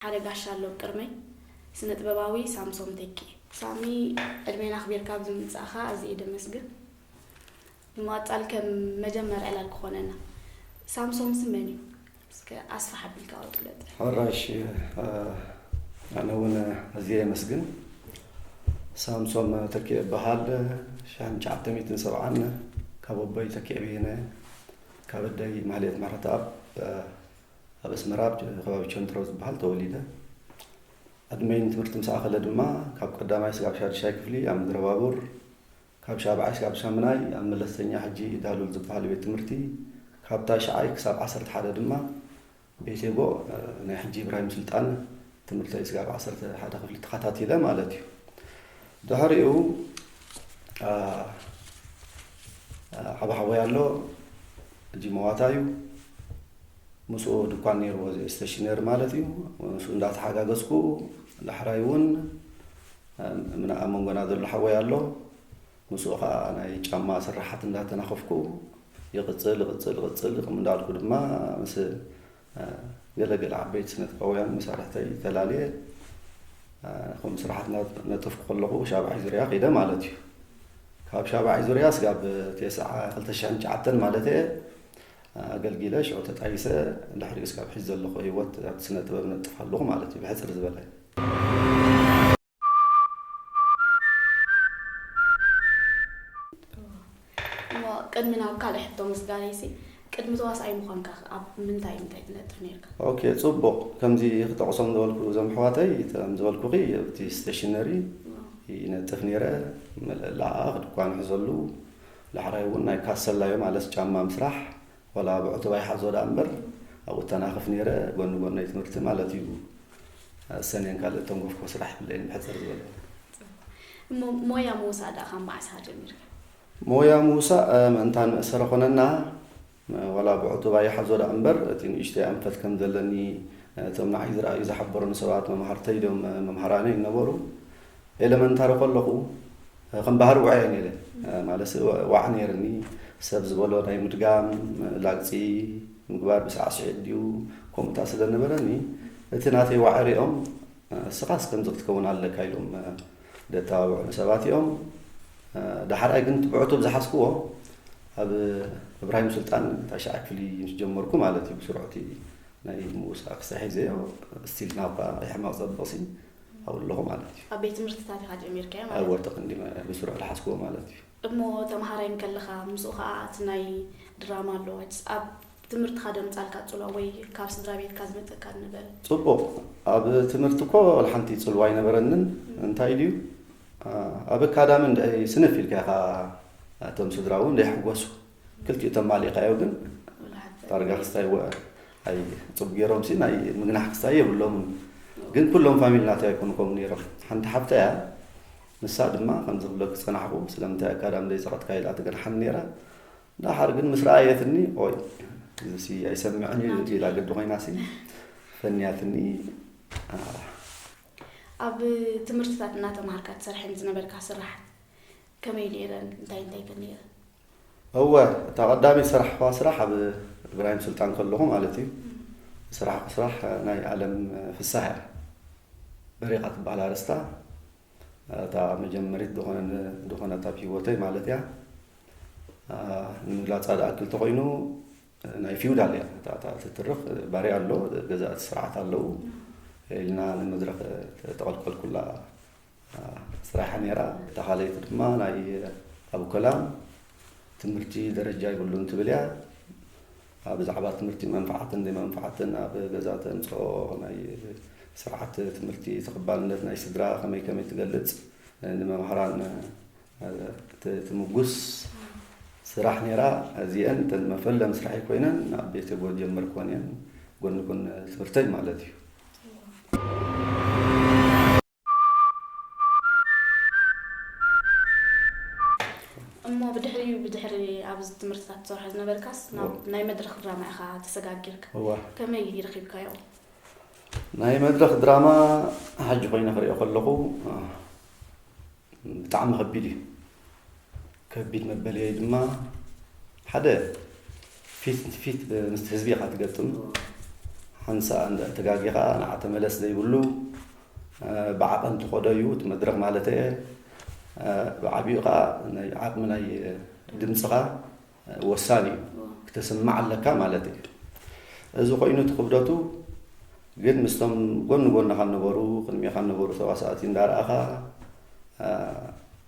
ሓደ ጋሻ ኣሎ ቅድመይ፣ ስነ ጥበባዊ ሳምሶም ተኪ። ሳሚ፣ ዕድሜና ኣኽቢርካ ኣብዚ ምምጻእኻ ኣዝየ ደመስግን። ብምቕጻል ከም መጀመርያ ዕላል ክኾነና፣ ሳምሶም ስም መን እዩ? እስከ ኣስፍሕ ኣቢልካ ኣውጥለጥ። ሕራሽ፣ እ፣ ኣነ እውን ኣዝየ የመስግን። ሳምሶም ተኪኤ እበሃል። ሽሕን ትሽዓተ ሚእትን ሰብዓን ካብ ኣቦይ ተኪኤ በየነ፣ ካብ ኣደይ ማህሌት ምሕረተኣብ፣ እ፣ ኣብ ኣስመራ ኣብ ከባቢ ቸንትሮ ዝበሃል ተወሊደ። ዕድመይ ንትምህርቲ ምስ ኣኸለ ድማ ካብ ቀዳማይ ስጋብ ሻድሻይ ክፍሊ ኣብ ምድረ ባቡር፣ ካብ ሻብዓይ ስጋብ ሻምናይ ኣብ መለስተኛ ሕጂ ዳሉል ዝበሃል ቤት ትምህርቲ፣ ካብ ታሽዓይ ክሳብ ዓሰርተ ሓደ ድማ ቤቴጎ፣ እ፣ ናይ ሕጂ ኢብራሂም ስልጣን ትምህርተይ ስጋብ ዓሰርተ ሓደ ክፍሊ ተኸታቲለ ማለት እዩ። ድሕሪኡ፣ እ፣ እ፣ ዓቢ ሓወይ ኣሎ፣ ሕጂ መዋታ እዩ። ምስኡ ድኳን ነይርዎ፣ እዚ ስቴሽነሪ ማለት እዩ። ምስኡ እንዳተሓጋገዝኩ፣ ዳሕራይ እውን፣ እ፣ ምና-፣ ኣብ መንጎና ዘሎ ሓወይ ኣሎ። ምስኡ ኸዓ ናይ ጫማ ስራሓት እንዳተናኸፍኩ ይቕጽል፣ ይቕጽል፣ ይቕጽል። ከምኡ እንዳልኩ ድማ ምስ፣ እ፣ ገለ ገለ ዓበይቲ ስነ ጥበባውያን መሳርሕተይ ተላልየ፣ እ፣ ከምኡ ስራሓት እናነጠፍኩ ከለኹ ሻብዓይ ዙርያ ከይደ ማለት እዩ። ካብ ሻብዓይ ዙርያ ስጋብ ቴስዓ፣ ክልተ ሽሕን ትሽዓተን ማለት እየ፣ እ፣ ኣገልጊለ፣ ሽዑ ተጣይሰ፣ ድሕሪኡ ስጋብ ሕዚ ዘለኹ ህይወት ኣብቲ ስነ ጥበብ ነጥፍ ኣለኹ ማለት እዩ፣ ብሕጽር ዝበለ። እሞ ቅድሚ ናብ ካልእ ሕቶ ምስጋነይሲ፣ ቅድሚ ተዋሳኣይ ምዃንካ ኣብ ምንታይ ምንታይ ትነጥፍ ነይርካ? ኦኬ፣ ጽቡቕ። ከምዚ ክጠቕሶም ዝበልኩ እዞም ኣሕዋተይ፣ ከም ዝበልኩኺ ኣብቲ ስቴሽነሪ ዋው። ይነጥፍ ነይረ። መለ-፣ ለኣኽ ድኳን ሕዘሉ። ዳሕራይ እውን ናይ ካሰላ እዩ ማለት ጫማ ምስራሕ፣ ዋላ ብዕቱብ ኣይሓዞ ደኣ እምበር፣ ኣብኡ እተናኽፍ ነይረ፣ ጎኒ ጎኒ ናይ ትምህርቲ ማለት እዩ። ሰኔን ካልእ ተንጎፍኮ ስራሕ የብለይን፣ ብሕጽር ዝበለ። እሞ ሞያ ምውሳእ ደኣ ካብ መዓስ ኢኻ ጀሚርካ? ሞያ ምውሳእ፣ እ፣ ምእንታን መእሰረ ኮነና፣ እ፣ ዋላ ብዕቱብ ኣይሓዞ ደኣ እምበር፣ እቲ ንእሽተይ ኣንፈት ከም ዘለኒ፣ እ፣ እቶም ንዓይ ዝረኣዩ ዝሓበሩኒ ሰባት፣ መምሃርተይ ድዮም፣ እ፣ መምሃራነይ ነበሩ። ኤለመንታሪ ከለኹ፣ እ፣ ከም ባህሪ ውዑይ እየ ነይረ። እ፣ ማለት ዋ-፣ ዋዕ ነይርኒ። ሰብ ዝበሎ ናይ ምድጋም፣ እ፣ ላግጺ ምግባር ብሳዕስዒት ድዩ ከምኡታ ስለ ነበረኒ፣ እቲ ናተይ ዋዕ ሪኦም፣ እ፣ እስኻስ ከምዚ ክትከውን ኣለካ ኢሎም፣ እ፣ ደተባብዑኒ ሰባት እዮም። እ፣ ዳሕራይ ግን ብዕቱብ ዝሓዝክዎ ኣብ እብራሂም ሱልጣን ታሽዓይ ክፍሊ ምስ ጀመርኩ ማለት እዩ፣ ብስሩዕ እቲ ናይ ምውሳእ ክሳብ ሒዘዮ፣ ስቲል ናባ ሕማቕ ጸብቕሲ ኣብኡ ኣለኹ ማለት እዩ። ኣብ ቤት ትምህርትታት ኢኻ ጀሚርካዮ ማለት እዩ? እወ፣ ተቐንዲ ብስሩዕ ዝሓዝክዎ ማለት እዩ። እሞ ተምሃራይ እንከለኻ፣ ምስኡ ኸኣ እቲ ናይ ድራማ ኣሎ። ኣብ ትምህርትኻ ደምጻልካ ጽልዋ ወይ ካብ ስድራ ቤትካ ዝመጸካ ዝነበረ? ጽቡቕ። ኣብ ትምህርቲ እኮ ወላ ሓንቲ ጽልዋ ኣይነበረንን። እም። እንታይ ድዩ? ኣ-፣ ኣብ ኣካዳሚ እንድዒ ስንፍ ኢልካ ኢኻ፣ እቶም ስድራ እውን ዘይሕጎሱ። ክልቲኡ ተማሊእካዮ ግን ወላ ሓንቲ ዳርጋ ክስታይ ወ-፣ ኣይ፣ ጽቡቕ ገይሮምሲ ናይ ምግናሕ ክስታይ የብሎምን። ግን ኩሎም ፋሚሊ ናተይ ኣይኮኑ ከምኡ ነይሮም። ሓንቲ ሓፍተይ እያ፣ ንሳ ድማ ከምዚ ክብለኪ ዝጸናሕኩ፣ ስለምንታይ ኣካዳሚ ዘይጸቐጥካ ኢላ ትገንሓኒ ነይራ። ደሓር ግን ምስ ረኣየትኒ፣ ኦይ፣ እዚሲ ኣይሰምዕን እዩ ኢላ ግዲ ኮይናሲ ፈንያትኒ። ኣ። ኣብ ትምህርትታት እናተማሃርካ ትሰርሐን ዝነበርካ ስራሓት ከመይ ነይረን? እንታይ እንታይ ከ ነይረን? እወ፣ እታ ቀዳመይቲ ዝሰራሕኩዋ ስራሕ ኣብ እብራሂም ሱልጣን ከለኹ ማለት እዩ። እም። ዝሰራሕኩ ስራሕ ናይ ኣለም ፍሳህ እያ። በሪቓ ትበሃል ኣርእስታ። እታ መጀመሪት ዝኾነ-፣ ዝኾነት ኣብ ህይወተይ ማለት እያ። ኣ፣ ንምግላጻ ዝኣክል ተኾይኑ፣ ናይ ፊውዳል እያ። እታ፣ እታ ትትርኽ ባርያ ኣሎ፣ ገዛእቲ ስርዓት ኣለዉ። ኢልና ንመድረኽ ተቐልቀልኩላ ስራሕ ነይራ። እታ ካልኣይቲ ድማ ናይ ኣብ ኮላም ትምህርቲ ደረጃ ይብሉን ትብል እያ። ኣብ ብዛዕባ ትምህርቲ መንፍዓትን ዘይመንፍዓትን ኣብ ገዛ ተምጽኦ ናይ ስርዓት ትምህርቲ ተቐባልነት ናይ ስድራ ከመይ ከመይ ትገልጽ፣ ንመምሃራን ት-፣ ትምጉስ ስራሕ ነይራ። እዚአን እተን መፈለሚ ስራሐይ ኮይነን ኣብ ቤት ጎ ጀመርኩወን እየን፣ ጎኒ ጎኒ ትምህርተይ ማለት እዩ። እሞ ብድሕሪኡ፣ ብድሕሪ ኣብዚ ትምህርትታት ትሰርሖ ዝነበርካስ፣ ናብ እወ። ናይ መድረኽ ድራማ ኢኻ ተሰጋጊርካ። እወ። ከመይ ረኺብካዮ? ናይ መድረኽ ድራማ ሕጂ ኮይነ ክሪኦ ከለኹ፣ ብጣዕሚ ከቢድ እዩ። ከቢድ መበልየይ ድማ፣ ሓደ፣ ፊት ንፊት ምስቲ ህዝቢ ኢኻ ትገጥም። እወ። ሓንሳእ እንተ ተጋጊኻ ንዓ ተመለስ ዘይብሉ፣ እ፣ ብዓቐን ትኸዶ እዩ እቲ መድረኽ ማለት እየ። እ፣ ብዓቢኡ ኸዓ ናይ ዓቕሚ ናይ ድምፅኻ ወሳኒ እዩ። እዎ። ክተስምዕ ኣለካ ማለት እዩ። እዚ ኮይኑ እቲ ክብደቱ ግን ምስቶም ጎኒ ጎንኻ ነበሩ፣ ቅድሜኻ ነበሩ ተዋሳእቲ እንዳረኣኻ፣ እ፣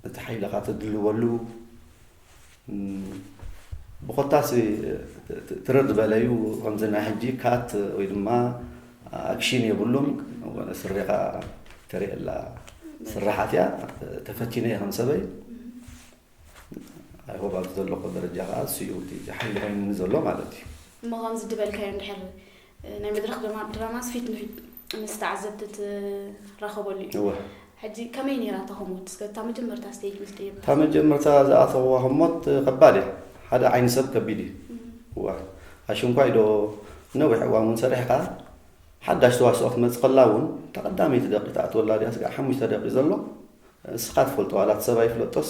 እቲ ሓይልኻ ተድልበሉ፣ እም፣ ብኾታሲ ት-፣ ት-፣ ትርር ዝበለ እዩ። ከምዚ ናይ ሕጂ ካት ወይ ድማ ኣክሽን የብሉን። ስሬኻ ተርእየላ ስራሓት እያ። ተፈቲነ እየ ከም ሰበይ። ኣይ ሆፕ ኣብዚ ዘለኹ ደረጃ ከዓ እሱ እዩ እቲ ሓይሊ ኮይኑኒ ዘሎ ማለት እዩ። እሞ ከምዚ ዝበልካዮ እንድሕር ናይ መድረኽ ድራማ፣ ድራማስ ፊት ንፊት ምስ ተዓዘብቲ ትራኸበሉ እዩ። እወ። ሕጂ ከመይ ነይራ እታ ህሞት? እስከ እታ መጀመርታ ስቴጅ ምስ ደየብካ። እታ መጀመርታ ዝኣተኽዋ ህሞት ከባድ እያ። ሓደ ዓይኒ ሰብ ከቢድ እዩ። እም። እዋ። ኣሽንኳይ ዶ ነዊሕ እዋን እውን ሰሪሕካ፣ ሓዳሽ ተዋስኦ ክትመጽእ ከላ እውን፣ እታ ቀዳመይቲ ደቂ ትኣትወላ ድያ፣ ስጋዕ ሓሙሽተ ደቂ ዘሎ፣ እስኻ ትፈልጦ፣ ዋላ እቲ ሰብ ኣይፍለጦስ፣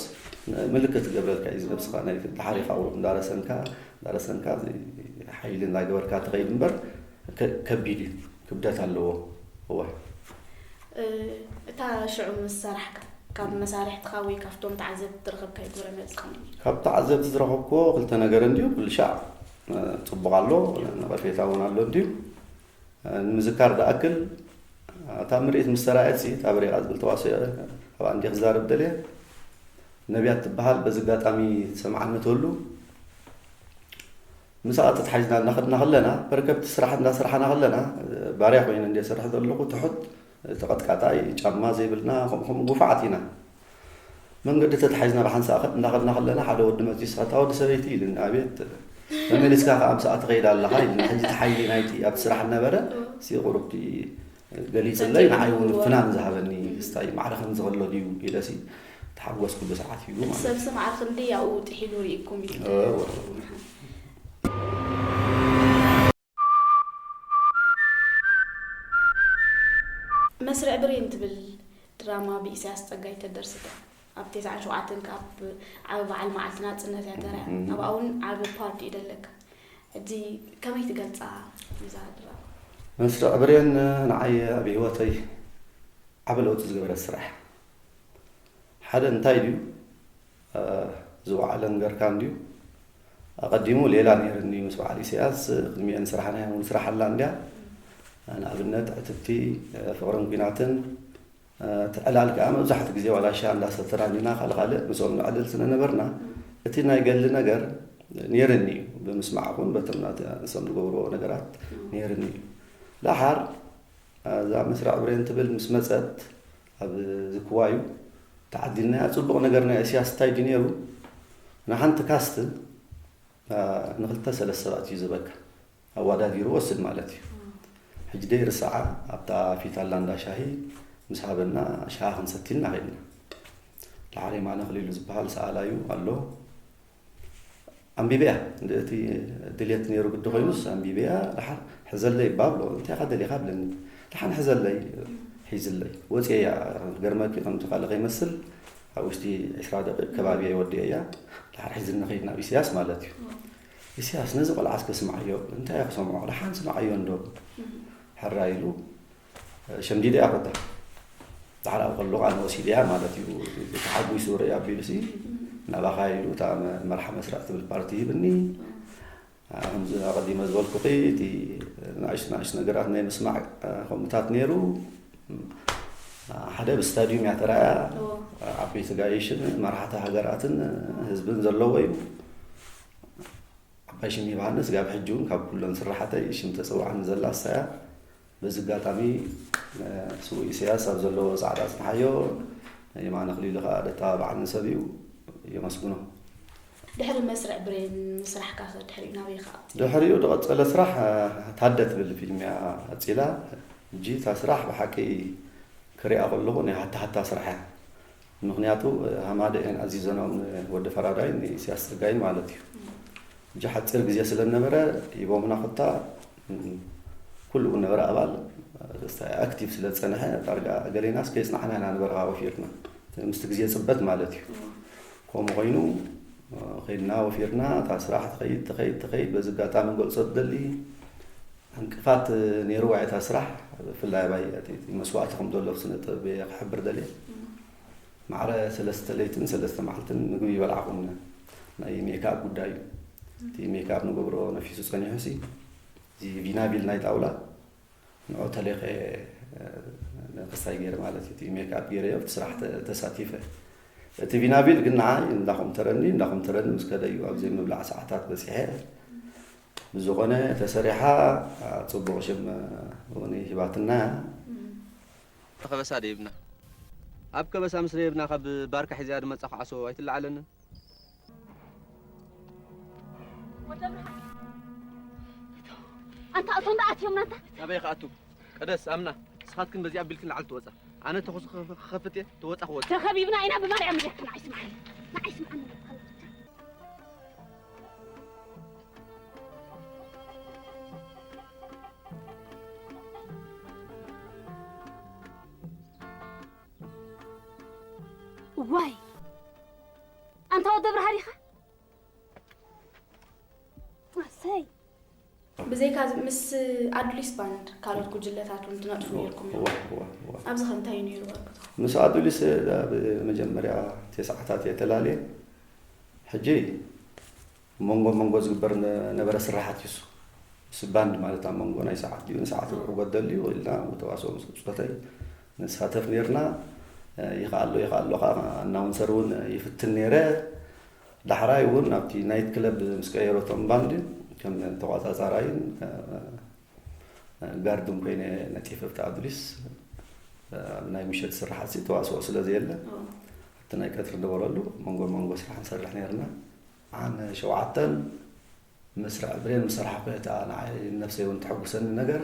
ምልክት ትገብረልካ እዩ፣ ነብስኻ ናይ ድሓር ኢኻ እንዳረሰንካ፣ እንዳረሰንካ፣ እዚ ሓይሊ እንዳገበርካ ትኸይድ እምበር፣ ከ-፣ ከቢድ እዩ፣ ክብደት ኣለዎ። እዋ። እ፣ እታ ሽዑ ምስ ሰራሕካ፣ ካብ መሳርሕትኻ ወይ ካብቶም ተዓዘብቲ ዝረኸብካዮ ግብረ መልሲ ከመይ ነይሩ? ካብ ተዓዘብቲ ዝረኸብክዎ ክልተ ነገር እንድዩ፣ ኩሉ ሻዕ፣ እ፣ ጽቡቕ ኣሎ፣ ነቐፌታ እውን ኣሎ እንድዩ። እ፣ ንምዝካር ዝኣክል፣ እታ ምርኢት ምስ ተራእየትሲ፣ እታ በሪቓ ዝብል ተዋስኦ፣ ኣብኣ እንድየ ክዛረብ ደልየ። ነቢያት ትበሃል፣ በዚ ኣጋጣሚ ሰምዓኒ ትህሉ። ምስኣ ተታሒዝና እናኸድና ከለና፣ በርከብቲ ስራሕ እንዳሰራሕና ከለና፣ ባርያ ኮይነ እንድየ ሰርሕ ዘለኹ፣ ትሑት፣ ተቐጥቃጣይ፣ ጫማ ዘይብልና፣ ከምኡ ከምኡ ጉፋዓት ኢና። መንገዲ ተታሒዝና ብሓንሳእ ከ-፣ እንዳኸድና ከለና፣ ሓደ ወዲ መጺኡ፣ "ንስኻ እታ ወዲ ሰበይቲ?" ኢሉኒ። "ኣቤት፣ ተመሊስካ ከኣ ምስኣ ትኸይድ ኣለኻ?" ኢሉኒ። ሕጂ እቲ ሓይሊ ናይቲ ኣብቲ ስራሕ እናበረ፣ ሲ ቁሩብቲ ገሊጽለይ፣ ንዓይ እውን ፍናን ዝሃበኒ፣ እስታይ ማዕረ ከምዚ ከሎ ድዩ ኢለሲ ተሓጎስኩሉ ሰዓት እዩ ማለት እዩ። ሰብሲ ማዕረ ክንደይ ኣብኡ ጥሒሉ ርኢኩም ኢሉ። እወ። መስርዕ ብሬን ትብል ድራማ ብኢሳያስ ጸጋይ ተደርሰት እያ። ኣብ ተስዓን ሸውዓተን ካብ ዓቢ በዓል መዓልቲ ናጽነት እያ ተራእያ። እም። ኣብኣ እውን ዓቢ ፓርት እዩ ደለካ። ሕጂ ከመይ ትገልጻ እዛ ድራማ? መስርዕ ብሬን ንዓይ ኣብ ህይወተይ ዓቢ ለውጢ ዝገበረት ስራሕ። ሓደ እንታይ ድዩ? እ፣ ዝወዓለ ንገርካ እንድዩ። ኣቐዲሙ ሌላ ነይርኒ ምስ በዓል ኢሳያስ፣ ቅድሚኤን ስራሕና እውን ስራሕ ኣላ እንድያ። ንኣብነት ዕትብቲ፣ እ፣ ፍቕርን ኲናትን፣ እ፣ እቲ ዕላል ከኣ መብዛሕትኡ ግዜ ዋላ ሻሂ እንዳሰተና እንዲና ካልእ ካልእ ምስኦም ነዕልል ስለ ነበርና፣ እቲ ናይ ገድሊ ነገር ነይርኒ እዩ። ብምስማዕ ይኹን በቶም ናተ-፣ ንሶም ዝገብርዎ ነገራት ነይርኒ እዩ። ደሓር እዛ መስርዕ ብሬን ትብል ምስ መጸት፣ ኣብ ዝክዋዩ ተዓዲልናያ። ጽቡቕ ነገር ናይ ኢሳያስ እንታይ ድዩ ነይሩ? ንሓንቲ ካስት፣ እ፣ ንኽልተ ሰለስተ ሰባት እዩ ዝህበካ። ኣወዳዲሩ ወስድ ማለት እዩ። ሕጂ ደይ ርስዓ፣ ኣብታ ፊት ኣላ እንዳ ሻሂ ምስ ሃበና፣ ሻሂ ክንሰቲ ኢልና ኸድና። ደሓር የማነ ኣኽሊሉ ዝበሃል ሰኣላዩ ኣሎ። ኣንቢበያ፣ እንደ እቲ ድሌት ነይሩ ግዲ ኮይኑስ፣ ኣንቢበያ፣ ደሓር ሕዘለይ እባ ብሎ፣ እንታይ ኢኻ ደሊኻ ብለኒ። ደሓን ሕዘለይ፣ ሒዝለይ። ወፂኤያ፣ ገርመኪ ከምቲ ካልእ ከይመስል፣ ኣብ ውሽጢ ዕስራ ደቂቕ ከባቢ እየ ወዲኤያ። ደሓር ሒዝኒ ከይድ ናብ ኢሳያስ ማለት እዩ። ኢሳያስ፣ ነዚ ቆልዓ እስከ ስምዓዮ፣ እንታይ እየ ክሰምዖ? ደሓን ስምዓዮ እንዶ። ሕራይ ኢሉ፣ ሸምዲደ እያ ኮታ። ዳሕራዊ ከለኹ ኣነ ወሲደያ ማለት እዩ። ተሓጒሱ ርኢ ኣቢሉሲ ናባኻ ኢሉ እታ መ-፣ መርሓ መስርዕ ትብል ፓርቲ ሂብኒ። ከምዚ ኣቐዲመ ዝበልኩኺ እቲ ንኣሽቱ ንኣሽቱ ነገራት ናይ ምስማዕ ከምኡታት ነይሩ። ሓደ ብስታድዩም እያ ተራእያ። እዎ። ዓበይቲ ጋይሽን መራሕቲ ሃገራትን ህዝብን ዘለዎ እዩ። ዓባይ ሽም ዮሃንስ ጋብ ሕጂ እውን ካብ ኩለን ስራሓተይ ሽም ተፅውዓኒ ዘላ እሳ እያ። በዚ ኣጋጣሚ፣ እ፣ ስዉእ ኢሳያስ ኣብ ዘለዎ ጻዕዳ ኣጽንሓዮ፣ የማነ ኣኽሊሉ ከኣ ደተባብዓኒ ሰብ እዩ፣ የመስግኖ። ድሕሪ መስርዕ ብሬን ምስራሕካ ከ ድሕሪኡ ናበይ ከኣ? ድሕሪኡ ዝቐጸለ ስራሕ፣ እ፣ ታደ ትብል ፊልም እያ ቀጺላ። ሕጂ እታ ስራሕ ብሓቂ ክሪኣ ከለኹ ናይ ሃታ ሃታ ስራሕ እያ። ምኽንያቱ፣ ሃማደኤን ኣዚዘናኦም ንወዲ ፈራዳይን ንኢሳያስ ጸጋይን ማለት እዩ። ሕጂ ሓጺር ግዜ ስለ ነበረ፣ ሂቦምና ኮታ፣ እም፣ ኩሉ እውን ነበረ ኣባል፣ ኣክቲቭ ስለ ዝጸንሐ፣ ዳርጋ ገሌናስ ከየጽናዕና ኢና ነበረ ወፊርና። ምስቲ ግዜ ጽበት ማለት እዩ። ከምኡ ኮይኑ፣ ከይድና ወፊርና፣ እታ ስራሕ ትኸይድ፣ ትኸይድ፣ ትኸይድ። በዚ ኣጋጣሚ ክገልጾ ዝደሊ፣ ዕንቅፋት ነይርዋ እታ ስራሕ፣ ብፍላይ ኣባይ እቲ፣ እቲ መስዋእቲ ከም ዘሎ ስነ ጥበብ እየ ክሕብር ደልየ። ማዕረ ሰለስተ ለይትን ሰለስተ መዓልትን ምግቢ ይበላዕኹን። ናይ ሜክኣፕ ጉዳይ እዩ። እቲ ሜክኣፕ ንገብሮ ነፊሱ ጸኒሑ ሲ፣ እዚ ቪናቪል ናይ ጣውላ ንዑ ተሌኸ፣ እ፣ ንክሳይ ገይረ ማለት እዩ። እቲ ሜክኣፕ ገይረዮ ኣብቲ ስራሕ ተ-፣ ተሳቲፈ። እቲ ቪናቪል ግን ንዓይ እንዳኹም ተረኒ፣ እንዳኹም ተረኒ ምስ ከደ እዩ ኣብ ዘይምብላዕ ሰዓታት በጺሐ። ብዝኾነ ተሰሪሓ፣ አ፣ ጽቡቕ ሽም እውን ሂባትና እያ። ከበሳ ደይብና። ኣብ ከበሳ ምስ ደይብና ካብ ባርካ ሒዘያ ዝመጻ ክዓሶ ኣይትለዓለንን። ኣንታ እቶም ደኣ ኣትዮም ናንታ። ኣበይ ክኣቱ? ቀደስ ኣምና። ንስኻትክን በዚኣ ኣቢልክን ላዕሊ ትወጻ። ኣነ ተኹሲ ክኸፍ-፣ ክኸፍት እየ፣ ትወጻ ክወጻ። ተኸቢብና ኢና ብማርያም እዚኣካ ንዓይ ስምዓኒ። ንዓይ ስምዓኒ። ዋይ! ኣንታ ወዲ ኣብርሃ ዲኻ? ኣሰይ! ብዘይካ እዚ፣ ምስ ኣዱሊስ ባንድ ካልኦት ጉጅለታት እውን ትነጥፉ ነይርኩም እዮም። እዋ፣ እዋ፣ እዋ። ኣብዚ ኸ እንታይ እዩ ነይሩ ወርቅቱ? ምስ ኣዱሊስ ኣብ መጀመርያ ተስዓታት እየ ተላልየ። ሕጂ መንጎ መንጎ ዝግበር ነ-፣ ነበረ ስራሓት እዩ እሱ። ምስ ባንድ ማለት ኣብ መንጎ ናይ ሰዓት ድዩ፣ ንሰዓት ርብዒ ጎደል ድዩ ኢልና ተዋስኦ ምስ ብጾተይ ንሳተፍ ነይርና። ይኸኣሎ፣ ይኸኣሎ ከዓ ኣናውንሰር እውን ይፍትን ነይረ። ዳሕራይ እውን ኣብቲ ናይት ክለብ ምስ ቀየረቶም ባንድ ከም ተቋጻጻራይን፣ እ፣ ጋርድን ኮይነ ነጢፈ ኣብቲ ኣዱሊስ፣ እ፣ ኣብ ናይ ምሸት ስራሓት ሲ ተዋስኦ ስለ ዘየለ፣ ኦ። ኣብቲ ናይ ቀትሪ ንበረሉ መንጎ መንጎ ስራሕ ንሰርሕ ነይርና። ዓን ሸውዓተን መስርዕ ብሬን ምስ ሰራሕኩ እታ ንዓይ ነፍሰይ እውን ተሐጉሰኒ ነገር፣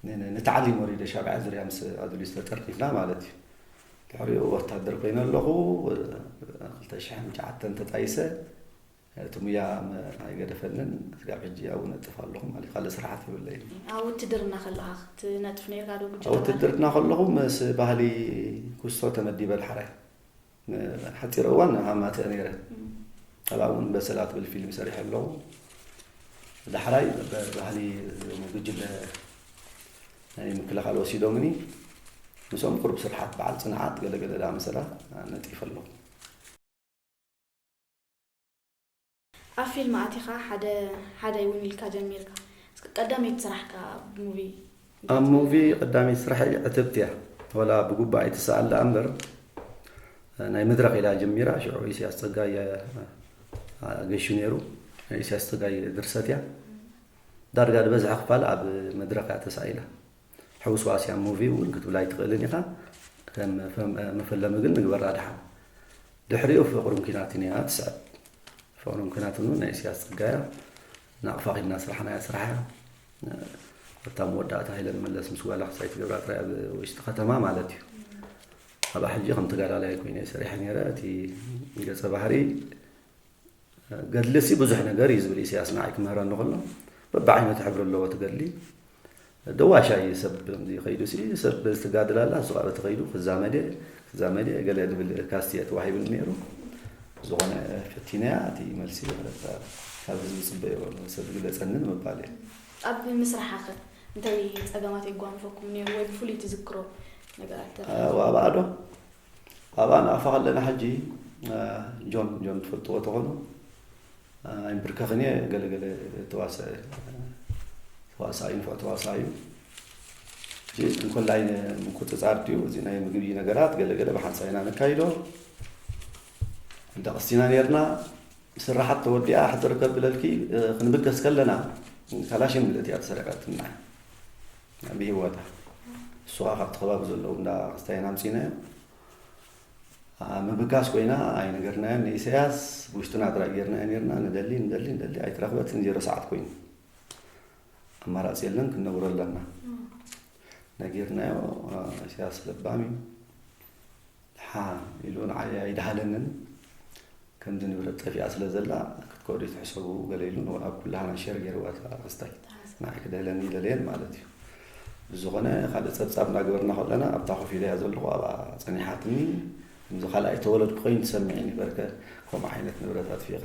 ን-፣ ን-፣ ንታዕሊም ወሪደ ሻብዓይ ዙርያ ምስ ኣዱሊስ ተጠርኒፍና ማለት እዩ። ድሕሪኡ ወታደር ኮይነ ኣለኹ፣ ክልተ ሽሕን ትሽዓተን ተጣይሰ፣ እቲ ሙያ መ-፣ ኣይገደፈንን፣ ስጋብ ሕጂ ኣብኡ ነጥፍ ኣለኹ ማለት እዩ። ካልእ ስራሓት የብለይን። ኣብ ውትድርና ከለኻ ክትነጥፍ ነይርካ ዶ? ጉጅለ ኣብ ውትድርና ከለኹ ምስ ባህሊ ኩስቶ ተመዲበ ዳሕራይ። ንሓፂር እዋን ኣማትእ ነይረ። እም። ኣብኣ እውን በሰላ ትብል ፊልም ሰሪሐ ኣለኹ። ዳሕራይ ብ-፣ ባህሊ ጉጅለ ናይ ምክልኻል ወሲዶምኒ። ምስኦም ቁሩብ ስርሓት በዓል ፅንዓት ገለገለ ዳ መሰላ ነጢፈ ኣለኹ። ኣብ ፊልም ኣቲኻ ሓደ፣ ሓደ እውን ኢልካ ጀሚርካ። እስኪ ቀዳመይቲ ስራሕካ ኣብ ሙቪ? ኣብ ሙቪ ቀዳመይቲ ስራሐይ ዕትብቲ እያ። ወላ ብጉባኤ ትሰኣል ደኣ እምበር፣ ናይ መድረኽ ኢላ ጀሚራ። ሽዑ ኢሳያስ ጸጋይ፣ ኣ፣ ገሹ ነይሩ። ናይ ኢሳያስ ጸጋይ ድርሰት እያ። ዳርጋ ዝበዝሐ ክፋል ኣብ መድረኽ እያ ተሳኢላ። ሕውስዋስ እያ፣ ሙቪ እውን ክትብላ ኣይትኽእልን ኢኻ። ከም ፈ-፣ መፈለሚ ግን ንግበራ ድሓን። ድሕሪኡ ፍቕርን ኲናትን እያ ትስዕብ። ፍቕርን ኲናትን እውን ናይ ኢሳያስ ጸጋ እያ። ናቕፋ ኺድና ስራሕና እያ ስራሕ እያ። እታ መወዳእታ ሃይለ መለስ ምስ ጓላ ክሳይ ትገብራ ጥራይ ኣብ ውሽጢ ከተማ ማለት እዩ። ኣብኣ ሕጂ ከም ተጋዳላይ ኮይነ እየ ሰሪሐ ነይረ። እቲ ገጸ ባህሪ ገድሊ ሲ ብዙሕ ነገር እዩ ዝብል ኢሳያስ ንዓይ ክምህረኒ ከሎ፣ በብዓይነቱ ሕብሪ ኣለዎ እቲ ገድሊ። ደዋሻ እዩ ሰብ ከምዚ ከይዱ ሲ፣ ሰብ በዚ ትጋድል ኣላ፣ እሱ ከዓ በቲ ከይዱ ክዛመድ እየ፣ ክዛመድ እየ፣ ገለ ዝብል ካስት እየ ተዋሂቡኒ ነይሩ። ዝኾነ ፈቲነያ፣ እቲ መልሲ ማለት ካብ ህዝቢ ዝጽበዮ ሰብ ዝግለጸኒ ንምባል እየ። ኣብ ምስራሕኸ እንታይ ጸገማት የጓንፈኩም ነይሩ ወይ ብፍሉይ ትዝክሮ ነገራት ተረፈ? እ፣ ኣብኣ ዶ? ኣብኣ ንኣፋ ከለና ሕጂ፣ እ፣ ጆን፣ ጆን ትፈልጥዎ ተኾኑ፣ እ፣ ኣይምብርከኽን እየ፣ ገለ ገለ ተዋሳኢ፣ ተዋሳኢ፣ ንፉዕ ተዋሳኢ እዩ። ሕጂ እንኮላይ ንምቁጽጻር ድዩ፣ እዚ ናይ ምግቢ ነገራት ገለ ገለ ብሓንሳእ ኢና ነካይዶ። እንዳ ቀስቲና ነይርና፣ ስራሓት ተወዲኣ ሕጽር ከብለልኪ፣ እ፣ ክንብገስ ከለና፣ ካላሽን ብለት እያ ተሰረቀትና ብህይወታ። እሱ ኸዓ ካብቲ ከባቢ ዘለዉ እንዳ ክስታይና ኣምጺእናዮ። ኣ፣ ምብጋስ ኮይና ኣይነገርናዮን ንኢሳያስ፣ ብውሽጥና ጥራይ ጌርናዮ ኔርና፣ ንደሊ፣ ንደሊ፣ ንደሊ፣ ኣይተረኽበትን፣ ዜሮ ሰዓት ኮይኑ። ኣማራጺ የለን፣ ክንነግሮ ኣለና። እም። ነጊርናዮ፣ እ፣ ኢሳያስ ለባም እዩ። ደሓ ኢሉ ንዓይ ኣይደሃለንን። ከምዚ ንብረት ጠፊኣ ስለ ዘላ ክትከዱ ትሕሰቡ ገለ ኢሉ ኣብ ኩላህና ሸር ገይርዋ እታ ክስታይ። ንዓይ ክደህለኒ ይደለየን ማለት እዩ። ብዝኾነ ካልእ ጸብጻብ እናገበርና ከለና ኣብታ ኮፍ ኢለያ ዘለኹ ኣብኣ ጸኒሓትኒ። ከምዚ ካልኣይ ተወለድኩ ኮይኑ ትሰምዕኒ በርከ ከምኡ ዓይነት ንብረት ኣጥፊእካ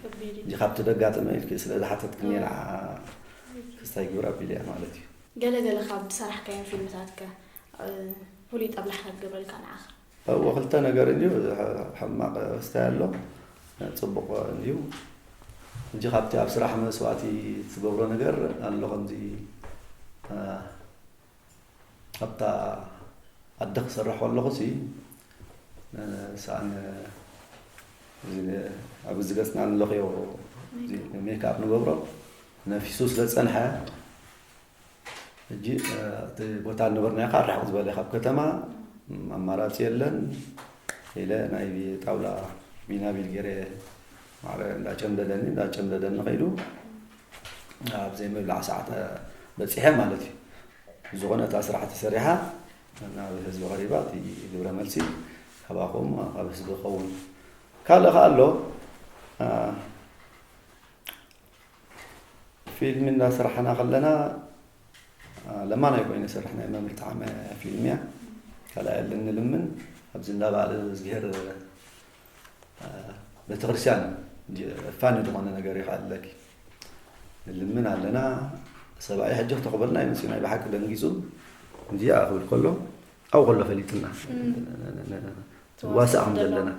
ከቢድ እዩ። እዚ ካብ ተደጋጠመ ኢልኪ ስለ ዝሓተትክኒ እየ ንዓ ክስታይ ግብረ ኣቢለ እያ ማለት እዩ። ገለ ገለ ካብ ዝሰራሕካዮም ፊልምታት ከ ፍሉይ ጠብላሕታ ክገብረልካ ንዓኻ? እዎ ክልተ ነገር እንድዩ። ሕማቕ ክስታይ ኣሎ፣ ፅቡቕ እንድዩ። ሕጂ ካብቲ ኣብ ስራሕ መስዋእቲ ትገብሮ ነገር ኣሎ ከምዚ ኣብታ ኣደ ክሰርሕ ከለኹ ሲ ሰኣን ኣብዚ ገፅና ንለኽዮ ሜክኣፕ ንገብሮ ነፊሱ ስለ ዝፀንሐ ሕጂ እቲ ቦታ ንነበርናዮ ከዓ ርሕቕ ዝበለ ካብ ከተማ ኣማራፂ የለን ኢለ ናይ ጣውላ ቢናቢል ገይረ ማዕረ እንዳጨምደደኒ እንዳጨምደደኒ ከይዱ ኣብ ዘይምብላዕ ሰዓት በፂሐ ማለት እዩ። ዝኾነ እታ ስራሕ ተሰሪሓ ናብ ህዝቢ ቀሪባ እቲ ግብረ መልሲ ካባኹም ካብ ህዝቢ ክኸውን ካልእ ከ ኣሎ። ፊልሚ እንዳሰራሕና ከለና ለማናይ ኮይነ ሰርሕ ናይ መምህር ጣዕመ ፊልም እያ። ካልኣይ ኣለኒ ልምን ኣብዚ እንዳባለ እዝግሄር ቤተክርስትያን ፋኒ ዝኾነ ነገር ይኽኣለኪ ንልምን ኣለና። ሰብኣይ ሕጂ ክተኽበልና ይመፅኡ ናይ ብሓቂ ደንጊፁ እንዲያ ክብል ከሎ ኣብኡ ከሎ ፈሊጥና ዋሳእ ከም ዘለና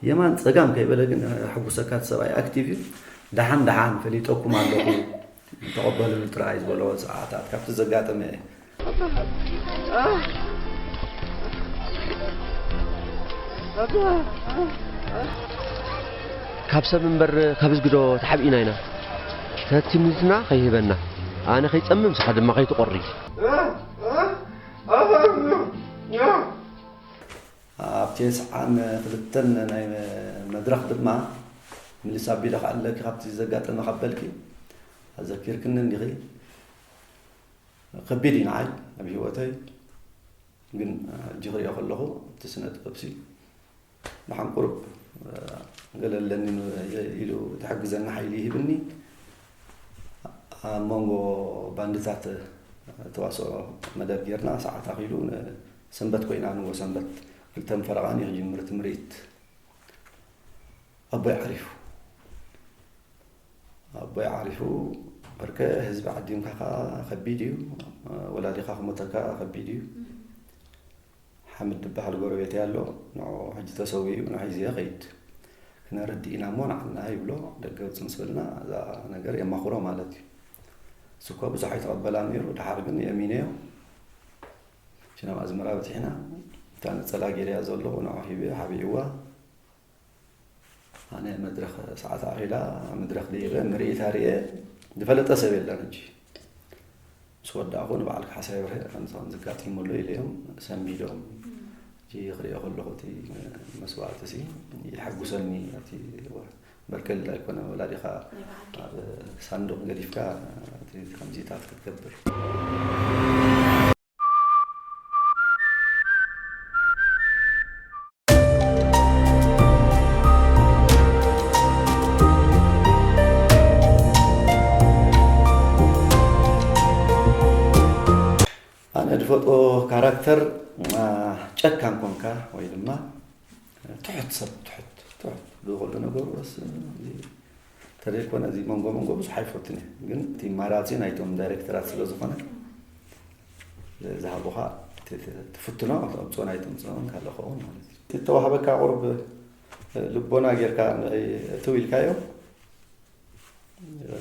የማን ፀጋም ከይበለ ግን ሕጉሰካ እቲ ሰብኣይ ኣክቲቭ እዩ። ደሓን ደሓን ፈሊጠኩም ኣለኹ ተቐበሉኒ ጥራይ ዝበሎ ሰዓታት ካብቲ ዘጋጠመ እየ። ካብ ሰብ እምበር ካብ እዝጊ ዶ ተሓቢእና ኢና? ተቲ ሙዝና ከይህበና ኣነ ከይጸምም ንስኻ ድማ ከይትቖሪ። ኣብ ቴስዓን ክልተን ናይ መድረኽ ድማ ምልስ ኣቢለ ክኣለኪ ካብቲ ዘጋጠመ ካብ በልኪ ኣዘኪርክኒ እንዲኺ። ከቢድ እዩ ንዓይ ኣብ ህይወተይ። ግን ሕጂ ክሪኦ ከለኹ እቲ ስነ ጥበብሲ ደሓን ቁሩብ ገለ ኣለኒ ኢሉ ትሕግዘኒ ሓይሊ ይህብኒ። ኣብ መንጎ ባንድታት ተዋስኦ መደብ ጌርና ሰዓት ኣኺሉ ሰንበት ኮይና ንጎ ሰንበት ክልተ ፈረቓን እዩ ክጅምር እቲ ምርኢት። ኣቦይ ዓሪፉ ኣቦይ ዓሪፉ በርከ ህዝቢ ዓዲምካ ከዓ ከቢድ እዩ። ወላዲኻ ክሞተካ ከቢድ እዩ። ሓምድ ዝበሃል ጎረቤት ኣሎ ንዑ ሕጂ ተሰዊኡ ንዑ ሒዝየ ኸይድ ክነረዲ ኢና እሞ ንዓና ይብሎ ደገ ውፅ ምስ በልና እዛ ነገር የማኽሮ ማለት እዩ። እሱ እኮ ብዙሕ ኣይተቐበላን ነይሩ ድሓር ግን የእሚነዮ። ሽናም ኣዝመራ በፂሕና እታ ነፀላ ጌርያ ዘለኹ ንዑ ሂበ ሓቢእዋ። ኣነ መድረኽ ሰዓት ኣኺላ መድረኽ ደይበ ምርኢት ኣርእየ ዝፈለጠ ሰብ የለን። ሕጂ ምስ ወዳእኹ ንበዓል ካሕሳይ በርሀ ከምዚ ከምዚ ኣጋጢሙ ኣሎ ኢለዮም ሰንቢዶም። ሕጂ ክሪኦ ከለኹ እቲ መስዋእቲ ሲ ይሕጉሰኒ። እቲ በርከል ኣይኮነ ወላዲኻ ኣብ ሳንዱቕ ገዲፍካ እቲ ከምዚታት ክትገብር ኣነ ዝፈጥዎ ካራክተር ጨካን ኮንካ ወይ ድማ ትሑት ሰብ ትሑት ትሑት ዝኸሉ ነገሩ ስ ተዘይኮነ እዚ መንጎ መንጎ ብዙሕ ኣይፈትን እየ ግን እቲ ማራፂ ናይቶም ዳይሬክተራት ስለ ዝኾነ ዝሃቡኻ ትፍትኖ ተምፅኦ ናይ ተምፅኦን ካልእ ኸውን ማለት እዩ። እተዋህበካ ቁርብ ልቦና ጌርካ ንዕይ እትው ኢልካዮ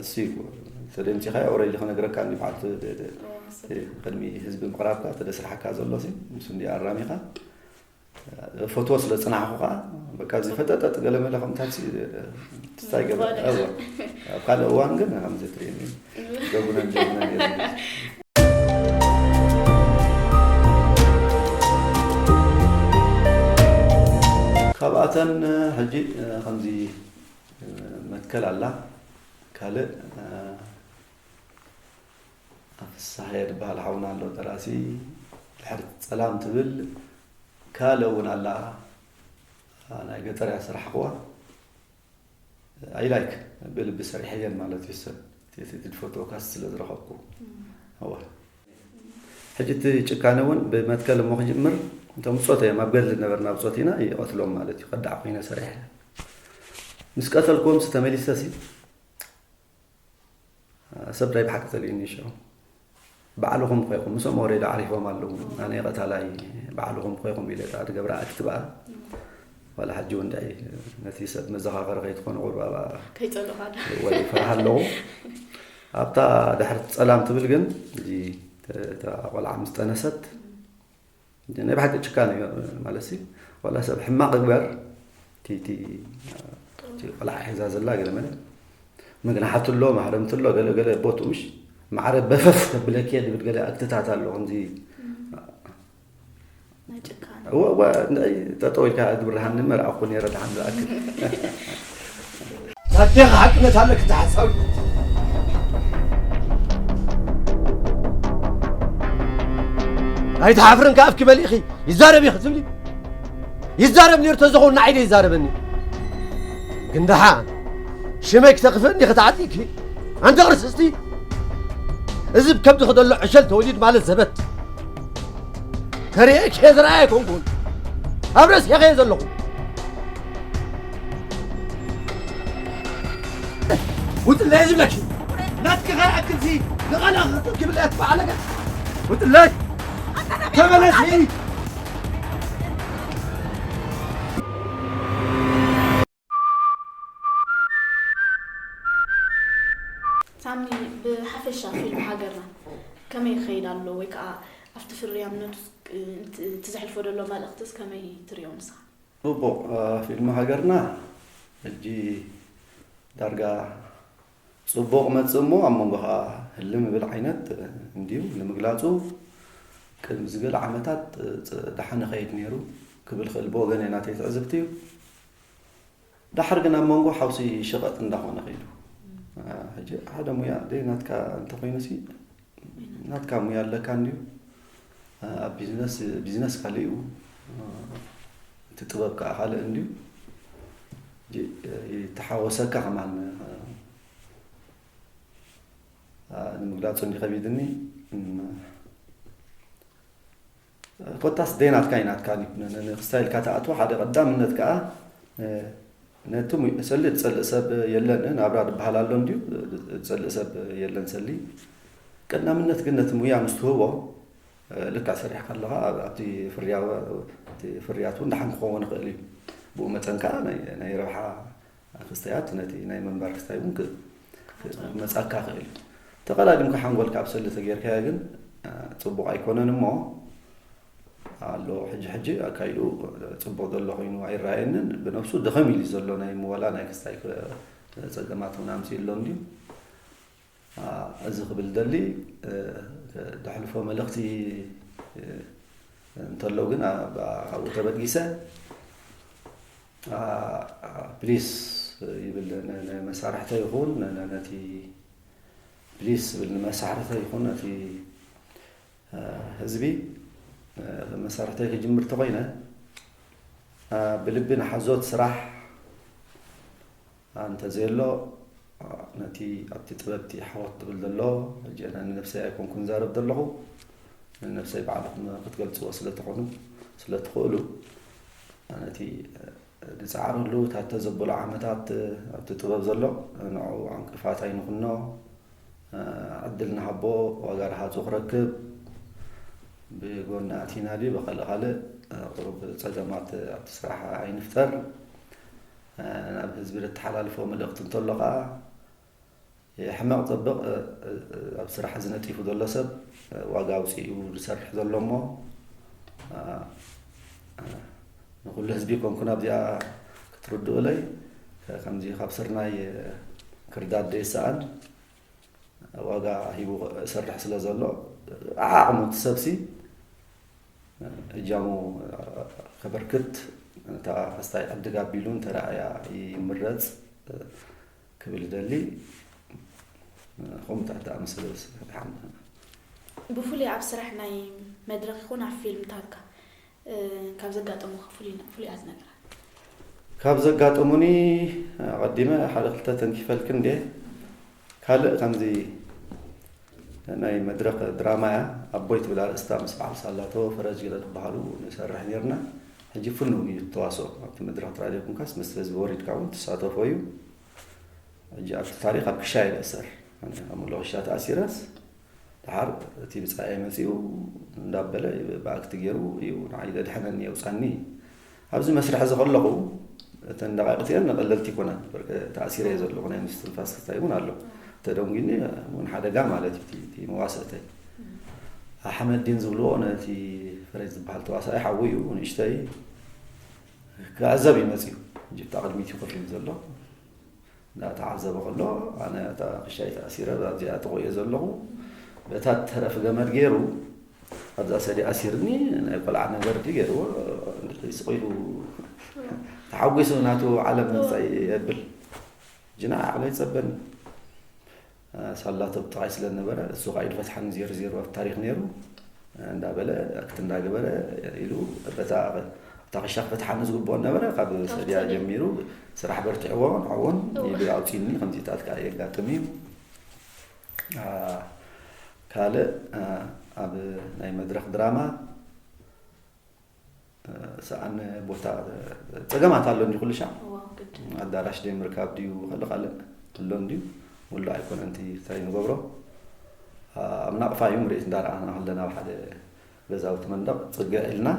እሱ እዩ። ተደምፂኻዮ ኦረዲ ክነግረካ እንዲ በዓል ቅድሚ ህዝቢ ምቕራብካ ተደስራሕካ ዘሎ ሲ ምስ እንዲ ኣራሚኻ ፈትዎ ስለ ፅናሕኹ ከዓ በቃ እዚ ፈጠጠጥ ገለመለ ከምታት ትስታይ ገበ ኣብ ካልእ እዋን ግን ከምዚ ትርእኒ ጀጉነን ጀጉነን እየ ካብኣተን ሕጂ ከምዚ መትከል ኣላ ካልእ ፍሳሐ ዝበሃል ሓውና ኣሎ ደራሲ ድሕሪ ፀላም ትብል ካልእ እውን ኣላ ናይ ገጠር እያ ስራሕኽዋ ኣይላይክ ብልቢ ሰሪሐየን ማለት እዩ ሰብ እቲ ዝፈትወካስ ስለ ዝረኸብኩ እዋ ሕጂ እቲ ጭካነ እውን ብመትከል እሞ ክጅምር እንተ ምፆት እዮም ኣብ ገድሊ ነበርና ብፆት ኢና ይቐትሎም ማለት እዩ ከዳዕ ኮይነ ሰሪሐ ምስ ቀተልክዎም ሲ ተመሊሰ ሲ ሰብ ናይ ብሓቂ ተልእዩኒ ሽዑ። ባዕልኹም ኮይኹም፣ ምስኦም ወሬዳ ዓሪፎም ኣለዉ። ኣነ ቀታላይ ባዕልኹም ኮይኹም ኢለ እታ ትገብራ ኣክት በኣ። ዋላ ሕጂ እውን ድዒ ነቲ ሰብ መዘኻኸሪ ከይትኾን ቁሩብ ኣብኣ ከይጸልኡኻ ዶ? ወይ ይፈርሃ ኣለኹ። ኣብታ ድሕሪ ጸላም ትብል ግን፣ እዚ እታ ቆልዓ ምስ ጠነሰት፣ ናይ ብሓቂ ጭካነ እዩ ማለት ሲ፣ ዋላ ሰብ ሕማቕ እግበር፣ እቲ፣ እቲ፣ እቲ ቆልዓ ሒዛ ዘላ ገለ መለ፣ መግናሓቲ ኣሎ፣ ማህረምቲ ኣሎ፣ ገለ፣ ገለ ቦቱ ምሽ ማዕረ በፈፍ ተብለኪ እየ ዝብል ገለ ኣክትታት ኣሎ። ከምዚ ናይ ጭካነ። እወ፣ እወ፣ እንታይ ጠጠው ኢልካ እግብርሃኒ መርኣኹ ነይረ ድሓን ዝኣክል። ኣዴኻ ሓቅነት ኣለክ፣ እታ ሓሳዊት። ኣይትሓፍርን ከኣ ኣፍኪ መሊእኺ፣ ይዛረብ ኢኺ ትብሊ። ይዛረብ ነይሩ ተዝኸውን ንዓይ ዶ ይዛረበኒ? ግን ደሓን ሽመይ ክተኽፍእኒ ክትዓጢኪ? ኣንቲ ቅርስስቲ፣ እዚ ብከብዲ ክደሎ ዕሸል ተወሊድ ማለት ዘበት። ተርእየኪ ዝረኣየ ኣይኮንኩን። ኣብ ረስሒኸ ዘለኹ። ውጥለይ ዝብለኪ ናትኪ ከይኣክልሲ ንቓላ ክትክብለያ ትበዓለከ። ውጥለይ ተመለሲ። ሳሚ፣ ብሓፈሻ ፊልም ሃገርና ከመይ ይኸይድ ኣሎ ወይ ከዓ ኣብቲ ፍርያምነቱ እቲ ዘሕልፎ ዘሎ መልእኽትስ ከመይ ትሪኦ ንስኻ? ጽቡቕ። ፊልም ሃገርና ሕጂ ዳርጋ ጽቡቕ መጽእ እሞ ኣብ መንጎ ኸኣ ህልም ይብል ዓይነት እንድዩ ንምግላጹ። ቅድሚ ዝገለ ዓመታት ደሓን ይኸይድ ነይሩ ክብል ክእል ብወገነይ ናተይ ትዕዝብቲ እዩ። ደሓር ግን ኣብ መንጎ ሓውሲ ሸቐጥ እንዳኾነ ኸይዱ። ሕጂ ሓደ ሙያ ደይ ናትካ እንተኾይኑሲ ናትካ ሙያ ኣለካ እንድዩ። ኣብ ቢዝነስ፣ ቢዝነስ ካልእ እዩ፣ እቲ ጥበብ ከዓ ካልእ እንድዩ። ይተሓወሰካ ከማን ንምግላፁ እንዲ ከቢድኒ። ኮታስ ደይ ናትካ እዩ ናትካ እዩ። ንክስታይ ኢልካ ተኣትዎ ሓደ ቀዳምነት ከዓ ነቲ ሰሊ ዝፀልእ ሰብ የለን። ናብራ ዝበሃል ኣሎ እንድዩ፣ ዝፀልእ ሰብ የለን ሰሊ። ቀዳምነት ግን ነቲ ሙያ ምስ ትህቦ ልክዕ ሰሪሕካ ኣለኻ ኣብቲ ፍርያት እውን ደሓን ክኸውን ይኽእል እዩ። ብኡ መጠን ከዓ ናይ ረብሓ ክስታያት ነቲ ናይ ምንባር ክስታይ እውን ክመፃካ ይኽእል እዩ። ተቐዳዲምካ ሓንጎልካ ኣብ ሰሊ ተጌርካዮ ግን ፅቡቕ ኣይኮነን እሞ ኣሎ ሕጂ ሕጂ ኣካይድኡ ፅቡቕ ዘሎ ኮይኑ ኣይረኣየንን። ብነብሱ ደኸም ኢሉ ዘሎ ናይ ምወላ ናይ ክስታይ ፀገማት እውን ኣምፅኡ ኣሎ እንድዩ። እዚ ክብል ደሊ ደሕልፎ መልእኽቲ እንተሎ ግን ኣብኡ ተበጊሰ ፕሊስ ይብል ንመሳርሕተ ይኹን ነቲ ፕሊስ ይብል ንመሳርሕተ ይኹን ነቲ ህዝቢ መሳርሕተይ ክጅምር ተኾይነ ብልቢ ንሓዞት ስራሕ እንተዘየሎ ነቲ ኣብቲ ጥበብቲ ሓወት ትብል ዘሎ ሕጂ ኣነ ንነብሰይ ኣይኮንኩን ዛረብ ዘለኹ ንነብሰይ ባዕልኹም ክትገልፅዎ ስለትኾኑ ስለትኽእሉ ነቲ ንፃዕረሉ እታ ተዘበሎ ዓመታት ኣብቲ ጥበብ ዘሎ ንዑ ዕንቅፋት ኣይንኹኖ ዕድል ንሃቦ ዋጋ ረሃፁ ክረክብ ብጎኒ ኣቲና ድዩ ብካልእ ካልእ ቁሩብ ፀገማት ኣብቲ ስራሕ ኣይንፍጠር ናብ ህዝቢ ዘተሓላልፎ መልእኽቲ እንተሎ ከዓ ሕመቕ ፀብቕ ኣብ ስራሕ ዝነጢፉ ዘሎ ሰብ ዋጋ ኣውፂኡ ዝሰርሕ ዘሎ እሞ ንኩሉ ህዝቢ ኮንኩን ኣብዚኣ ክትርድኡለይ ከምዚ ካብ ስርናይ ክርዳድ ዘይሰኣን ዋጋ ሂቡ ሰርሕ ስለ ዘሎ ዓዓቕሙ እቲ ሰብሲ እጃሙ ከበርክት እታ ክስታይ ዕድግ ኣቢሉ እንተረኣያ ይምረፅ ክብል ይደሊ ከምኡ ትሕቲ ኣምስል ደሓን ብፍሉይ ኣብ ስራሕ ናይ መድረኽ ይኹን ኣብ ፊልምታትካ ካብ ዘጋጠሙኻ ፍሉያት ነገራት ካብ ዘጋጠሙኒ ኣቐዲመ ሓደ ክልተ ተንኪፈልክ እንዴ ካልእ ከምዚ ናይ መድረኽ ድራማ እያ ኣቦይ ትብል ኣርእስታ ምስ በዓል ሳላቶ ፈረጅ ገለ ዝበሃሉ ንሰርሕ ነርና ሕጂ ፍኑው እዩ ተዋስኦ ኣብቲ መድረኽ ጥራይ ዘይኮንካስ ምስ ህዝቢ ወሪድካ እውን ትሳተፎ እዩ ሕጂ ኣብቲ ታሪክ ኣብ ክሻ ይርእሰር ኣነ ካብ መሎኸሻ ተኣሲረስ፣ ደሓር እቲ ብጻየይ መጺኡ እንዳበለ ብኣክቲ ገይሩ እዩ ንዓይ ዘድሐነኒ፣ የውጻኒ። ኣብዚ መስርሕ እዚ ከለኹ፣ እተን ደቃይቕ እቲአን ቀለልቲ ይኮናን። በርከ ተኣሲረ እየ ዘለኹ፣ ናይ ምስትንፋስ ክስታይ እውን ኣሎ። ተደንጒኒ እውን ሓደጋ ማለት እዩ፣ እቲ፣ እቲ መዋስእተይ። ኣሕመዲን ዝብልዎ ነቲ ፍሬዝ ዝበሃል ተዋሳኢ ሓዉ እዩ፣ ንእሽተይ ክዕዘብ እዩ መጺኡ። ጅብታ ቅድሚት እዩ ኮፍ ኢሉ ዘሎ። እንዳተዓዘበ ከሎ፣ ኣነ እታ ክሻይ ተኣሲረ ኣብዚኣ ተቆየ ዘለኹ። በታ ተረፍ ገመድ ገይሩ ኣብዛ ሰዲ ኣሲርኒ፣ ናይ ቆልዓ ነገር ድዩ ገይርዎ፣ እንድሕሪ ስቕ ኢሉ ተሓጒሱ ናቱ ዓለም መጻኢ የብል። ጅና ዓቕሊ ይጸበኒ። ሳላ ተብጣቓይ ስለ ነበረ፣ እሱ ኸዓ ኢዱ ፈትሓኒ ዜሮ ዜሮ ኣብቲ ታሪኽ ነይሩ። እንዳበለ፣ ኣክት እንዳገበረ ኢሉ፣ በታ፣ ኣብታ ክሻ ክፈትሓኒ ዝግብኦ ነበረ፣ ካብ ካብ ሰድያ ሰድያ። ጀሚሩ ስራሕ በርቲዕዎ፣ ንዕውን እወ። ኢሉ ኣውፂኒ፣ ከምዚታት ከዓ የጋጥም እዩ። አ፣ ካልእ፣ አ፣ ኣብ ናይ መድረኽ ድራማ፣ አ፣ ሰኣን ቦታ፣ ጸገማት ኣሎ እንዲ ኩሉ ሻዕ? እወ፣ ግድ። ኣዳራሽ ደይ ምርካብ ድዩ፣ ካልእ ካልእ ኣሎ እንድዩ? ሙሉእ ኣይኮነን እቲ እንታይ ንገብሮ። አ፣ ኣብ ናቕፋ እዩ ምርኢት እንዳረኣና ከለና ኣብ ሓደ ገዛውቲ መንደቕ ጽግዕ ኢልና፣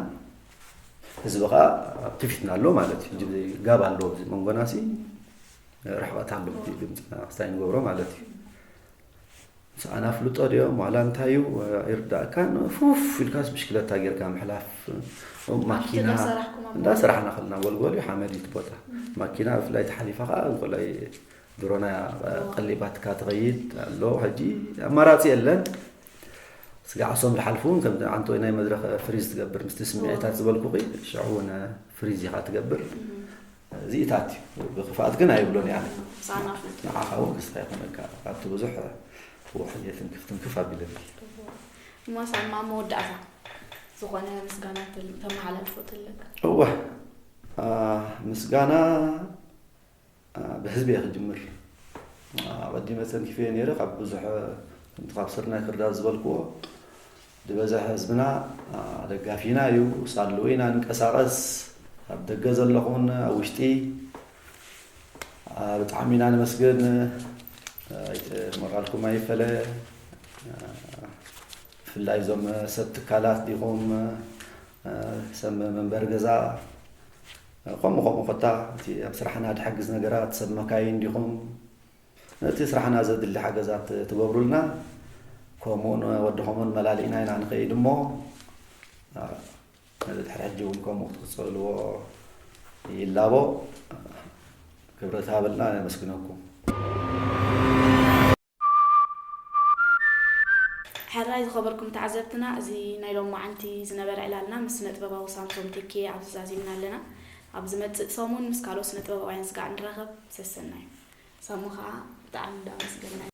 ህዝቢ ኸኣ ኣብቲ ፊትና ኣሎ ማለት እዩ። ጋብ ኣሎ ኣብዚ መንጎናሲ ርሕቐት ኣሎ እቲ ድምፅና ክስታይ ንገብሮ ማለት እዩ። ሰኣን ኣፍልጦ ድዮም ዋላ እንታይ እዩ ኣይርዳእካን። ፉፍ ኢልካስ ብሽክለታ ጌርካ ምሕላፍ፣ ማኪና እንዳሰራሕኩም ኣብ እንዳሰራሕና ከለና ጎልጎል እዩ፣ ሓመድ እዩ እቲ ቦታ። ማኪና ብፍላይ ተሓሊፋ ከዓ እንኮላይ ድሮና ቀሊባትካ ትኸይድ ኣሎ። ሕጂ ኣማራፂ የለን። ስጋዕ እሶም ዝሓልፉ እውን ከምቲ ዓንቶይ ናይ መድረኽ ፍሪዝ ትገብር ምስቲ ስምዒታት ዝበልኩኺ፣ ሽዑ እውን ፍሪዝ ኢኻ ትገብር። እዚኢታት እዩ። ብክፍኣት ግን ኣይብሎን እየ ኣነ። ሳና ፍልጥ። ንዓኻ እውን ክስታ ይኾነካ። ካብቲ ብዙሕ ውሕ እየ ትንክፍ ትንክፍ ኣቢለኒ። እሞ ሳማ መወዳእታ ዝኾነ ምስጋና ተል-፣ ተመሓላልፎ ተለካ? እወ፣ አ፣ ምስጋና፣ አ፣ ብህዝቢ እየ ክጅምር። አ፣ ኣቐዲመ ተንኪፈ ነይረ። ካብ ብዙሕ፣ ከምቲ ካብ ስርናይ ክርዳድ ዝበልክዎ፣ ዝበዝሐ ህዝብና፣ አ፣ ደጋፊና እዩ። ሳልኡ ኢና ንንቀሳቐስ። ኣብ ደገ ዘለኹን ኣብ ውሽጢ፣ አ፣ ብጣዕሚ ኢና ነመስግን። አ፣ ሞራልኩም ኣይፈለ። አ፣ ብፍላይ እዞም ሰብ ትካላት ዲኹም፣ አ፣ ሰብ መንበሪ ገዛ፣ ከምኡ ከምኡ ኮታ እቲ ኣብ ስራሕና ዝሕግዝ ነገራት ሰብ መካይን ዲኹም፣ ነቲ ስራሕና ዘድሊ ሓገዛት ትገብሩልና፣ ከምኡ ንወድኹምን መላሊእና ኢና ንኸይድ እሞ፣ አ፣ ነዚ ድሕሪ ሕጂ እውን ከምኡ ክትቅጽልዎ ይላቦ። ክብረት ሃበልና፣ ነመስግነኩም። ሕራይ ዝኸበርኩም ተዓዘብትና፣ እዚ ናይ ሎማዓንቲ ዝነበረ ዕላልና ምስ ስነ ጥበባዊ ሳምሶም ቴኬ ኣብዚ ዛዚምና ኣለና። ኣብ ዝመጽእ ሰሙን ምስ ካልኦት ስነ ጥበባውያን ስጋዕ ንራኸብ። ሰሰናዩ። ሳሙ ኸዓ ብጣዕሚ እንዳመስገንና